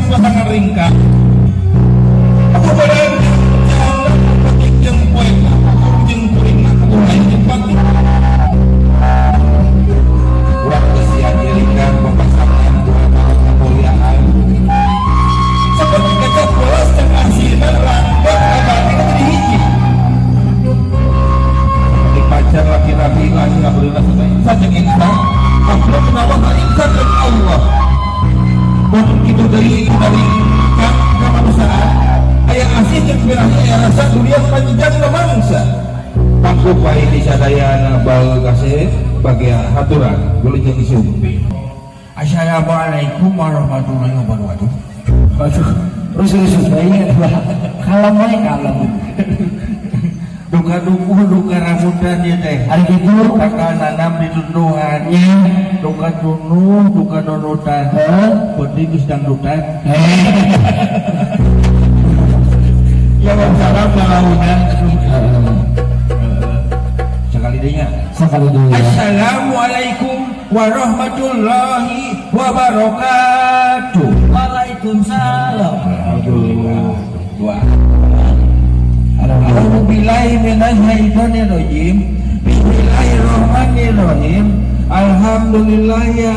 pasangan ringkah. Aku badan penting jeung poe jeung kuring mah kudu lain jeung pati. Urang geus sia ringkah papasangan dua tahun kemuliaan. Seperti kecap belas dan asina langgeng abadi jadi hiji. Seperti pacar laki-laki lahir alhamdulillah sudah insan jeung insan. Makhluk menawa ka insan dan Allah. Mun kitu deui dari kang kamanusiaan aya asih jeung birahi aya rasa dunia panjang mangsa. Pangku bae di sadayana bal kasih bagian haturan wilujeng sumping. Assalamualaikum warahmatullahi wabarakatuh. Aduh, rusuh-rusuh bae kalem wae kalem. Duka duku duka rambutan ieu teh. Ari kitu Bakal nanam di tunduhan. Nya. Duka tunuh, duka nunutan. Heeh. Penting geus dangdutan. Eh. Ya salam launa. Sekali deui nya. Sekali deui. Assalamualaikum warahmatullahi wabarakatuh. Waalaikumsalam. Alhamdulillah. Dua. A'udzubillahi minasyaitonirrajim. Bismillahirrahmanirrahim. Alhamdulillahi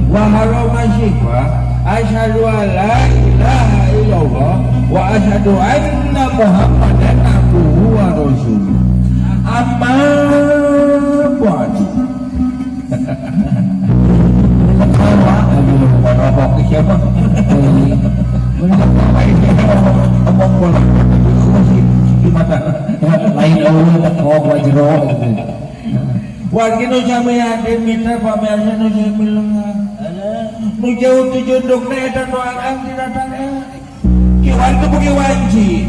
wa harama syifa. Asyhadu an la ilaha illallah wa asyhadu anna Muhammadan abduhu wa rasuluh. Amma ba'du. Aduh, merokok siapa? Ngomong bola mata. Lain eueuh tekok wajero gitu. Wargi nu sami hadir mitra pamirsa nu sami lengah. Nu jauh tujundukna eta nu akang didatang Kiwan teu boga wanci.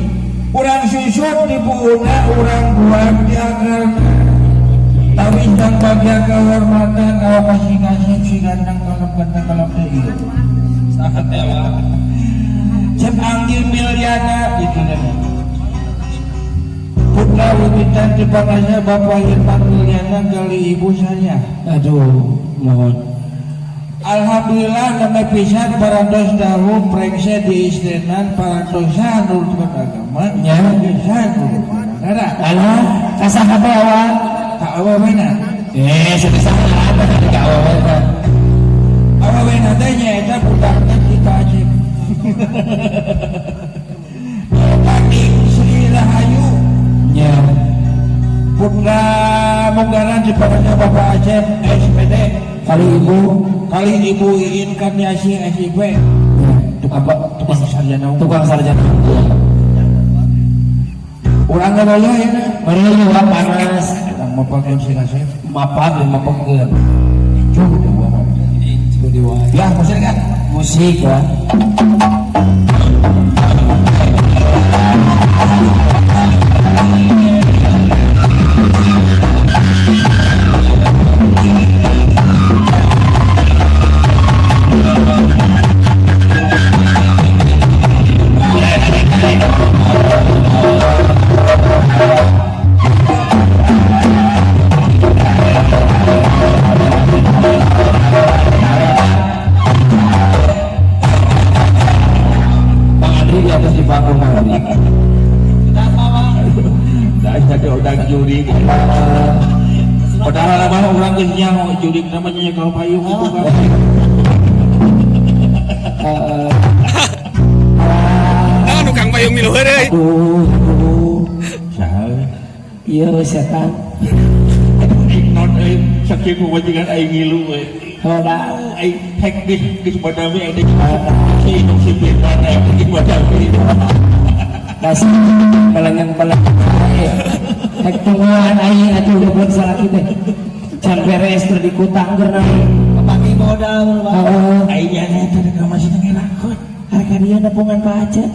Urang susut di puuna, urang buang di akarna. Tawis dan bagian kehormatan kau kasih kasih si ganteng kalem ganteng kalem teh ieu. Cep Anggil Milyana gitu nih. Putra wiwitan di panasnya Bapak Irman Milyana kali ibu saya. Aduh, mohon. Alhamdulillah nama pisan parantos dahu prengse di istrinan parantosan nurutkeun agama Nya. pisan nurutkeun negara. Alah, kasaha teh awak? Ka awewena. Eh, saha apa tadi ka awewena? Awewena teh nyaeta budakna kita Acep. Eta Ning Sri Rahayu. Nya. Putra munggaran di panasnya Bapak Acep SPD. Kali ibu kali ibu Iin Karniasi SIP. Tukang Apa tukang sarjana. Tukang sarjana. Urang ngaloyo ya na. Mari urang panas. Urang mapakeun si kasep. Mapak mapakeun. Jauh dewa mah. Ya, musik kan? Musik ya. Padahal mah urang geus nyaho jurig namanya nyekel payung itu kan. Nah, tukang payung milu heureuy. Aduh, Saha? Iya setan. Aing non euy sakieu ku majikan aing ngilu euy. Hoda. Aing hek geus geus badami aing si indung si Firman aing geus badami. Dasar balanyang-balanyang. Hek tungguan aing atuh goblok salaki teh. Can beres tur dikutang keur naon. Pake modal Pak. Heeh. Aing nya teh rek masih teh ngelakon. Harga dia nepungan Pak Acep.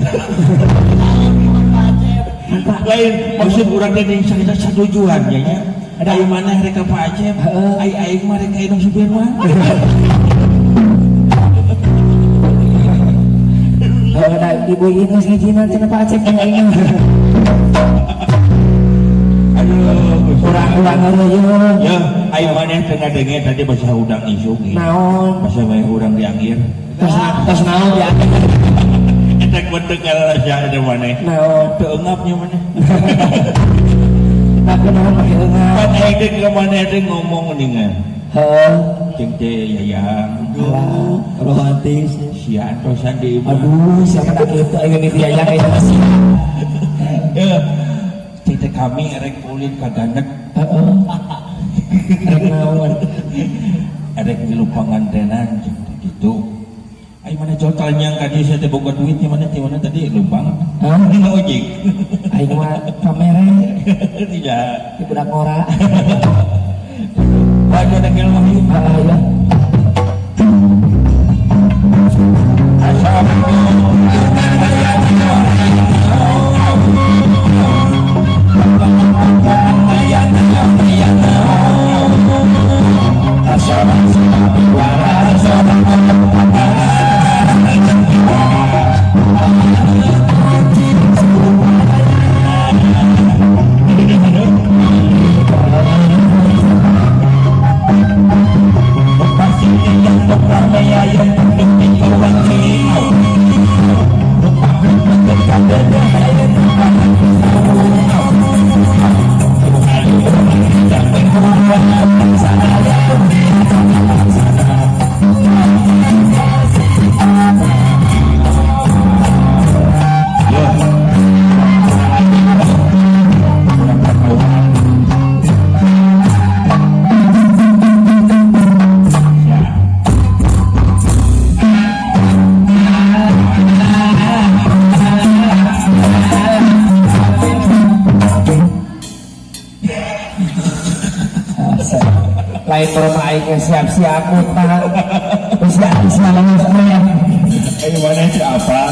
Pak. Lain maksud urang teh ning sakita satujuan ya nya. Ada ai maneh rek ka Pak Acep, Heeh. ai aing mah rek ka Indung Supirman. Heeh, da ibu ini geus ngijinan cenah Pak Acep jeung aing. Aduh, Urang-urang heureuy. Ya. Ayo maneh teu ngadenge tadi bahasa hudang isuk. Naon? Bahasa bae hudang dianggir. Tos tos naon ya? Eta bentuk kalau sia ada maneh. Naon? Teu eungapnya maneh. Tapi naon make eungap? Pan aing teh ka maneh teh ngomong geuningan. Heuh. Ceng teh yayang. Aduh, Romantis. Sia antosan di imah. Aduh, siapa tak gitu aing ini yayang aing masih. Eh, ceng teh kami erek ulin ka Gandek. Heeh. Rek naon? Erek milu pangantenan ceng teh gitu. Aing mana jauh tanyang ka dieu teh boga duit di mana di mana tadi lubang. Hah? Ini ojek. Aing mah pamere Tidak. di budak ngora. Waduh, ada mah ieu. Heeh, ya. Lain rumah aing siap-siap utang. Wis habis nangis ya. Ayo mana sih apa?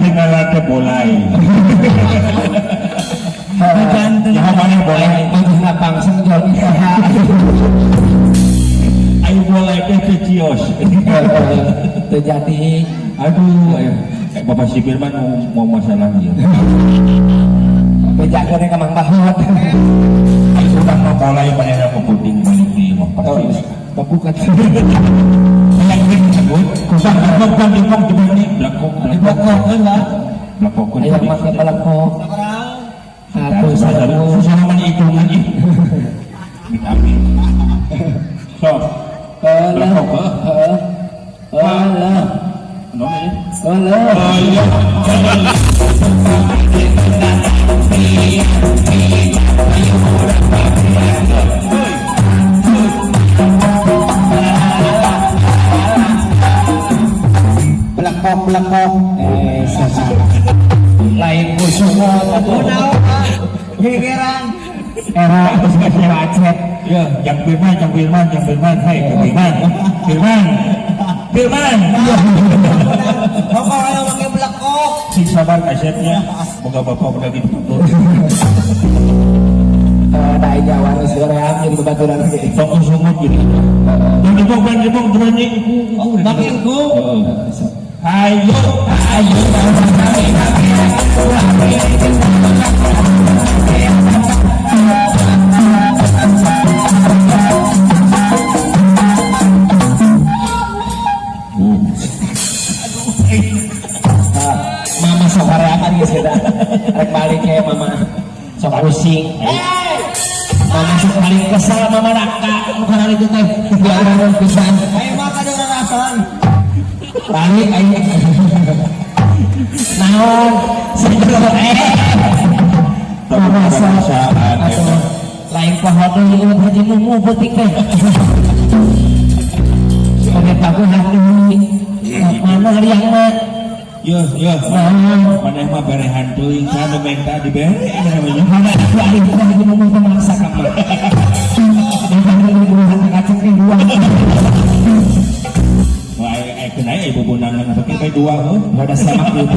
Tinggal teh bolai. Ya mana bolai? Aing langsung jual kita. Ayo bolai teh teh cios. Terjadi. Aduh, ayo. Bapak sipir mah mau masalah ya. Bejakeun ka Mang Bahot. Ayo urang mah bolai mana ada keputing balik di mah pasti. Babukan. Ayo make belakok. Satu satu. Susah mana hitungan ih. Amin. Sok. Alah. Heeh. Alah. Alah. Belakok belakok. Lain musuh Oh, naon, Pak? Gegeran. Era macet. Ya, yang Firman, yang Firman, yang Firman, hai, Firman, Firman, Firman. Pokok ayo make belakok. Sing sabar kasetnya, moga bapak udah gitu. Dai Jawa geus goream jadi babaturan ge. Tong sungut gitu. Yang dibong, dibong, berani. Make engku. Ayo, ayo. Mama sok horeakan geus kita. Rek balik ke mama. Sok pusing. Mama sok paling kesal mama raka bukan hari itu teh. Diarang pisan. Ayo mah kada rasan. Balik aing. Naon? Sebelum Tapi perasaan, Atuh lain poho deui ieu haji mumu peuting teh. Oke baguhan deui. Mana liang mah? Yo, yo. Naon? Maneh mah berehan teuing, saya nu menta dibere namanya. Mana aku ari teh haji mumu teh maksa ka mah. Kacang teh dua. Wah, kena ibu bonangan pakai bae dua heuh. Udah sama gitu.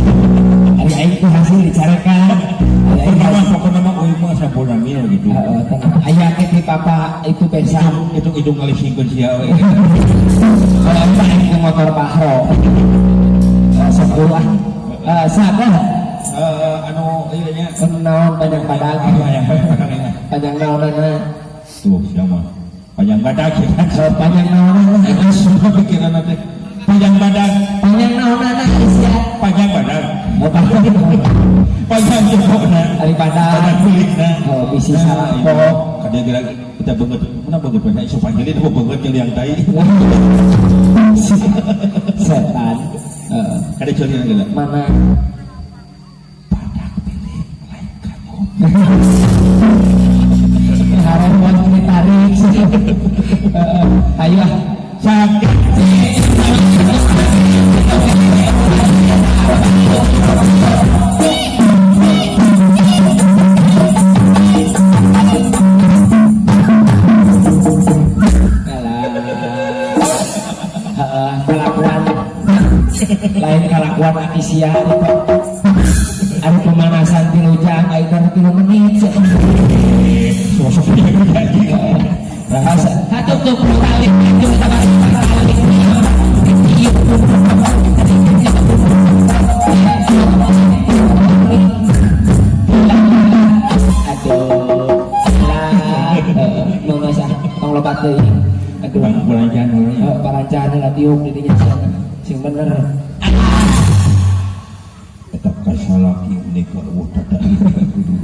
Ari aing tuh hasil dicarekan. Ari aing Pertama hasil. pokoknya mah euy mah sampurna mil gitu. Heeh, tenang. Aya ke ti papa itu besan. Itu hidung kali singkeun sia we. Kalau mah aing ke motor Bahro. Sok dulu ah. Sadar. Anu ieu nya. Naon panjang badan. Anu aya padang ya. Panjang naonana. Tuh sia mah. Panjang badag ya kan. Oh, panjang naonana. Itu semua pikiran teh. Panjang badag, Panjang naonana sia. Panjang badag. Oh, panjang. Panjang jempolna. Ari badag. Badag kulitna. Oh, bisi salah kok. Kada gerak kita banget, mana banget banyak isu panggilin apa banget yang liang tai. Setan. Heeh. Kada curi gerak. Mana? Badak pilih malaikat. Haram buat ditarik. Heeh. Ayo ah. Sakit. Alah. Heeh, kelakuan lain kelakuan aki sia Ari pemanasan 3 jam, aing teh 3 menit. Sosok yang jadi. Rasa satu tuh kali itu kali. Aduh, lah, mau nggak tong lobat deui. Aduh, Bang belanjaan dulu ya. Parancahan lah tiup di dinya sia. Sing bener. Tetap kasalaki menikah, wah, tata. Kudu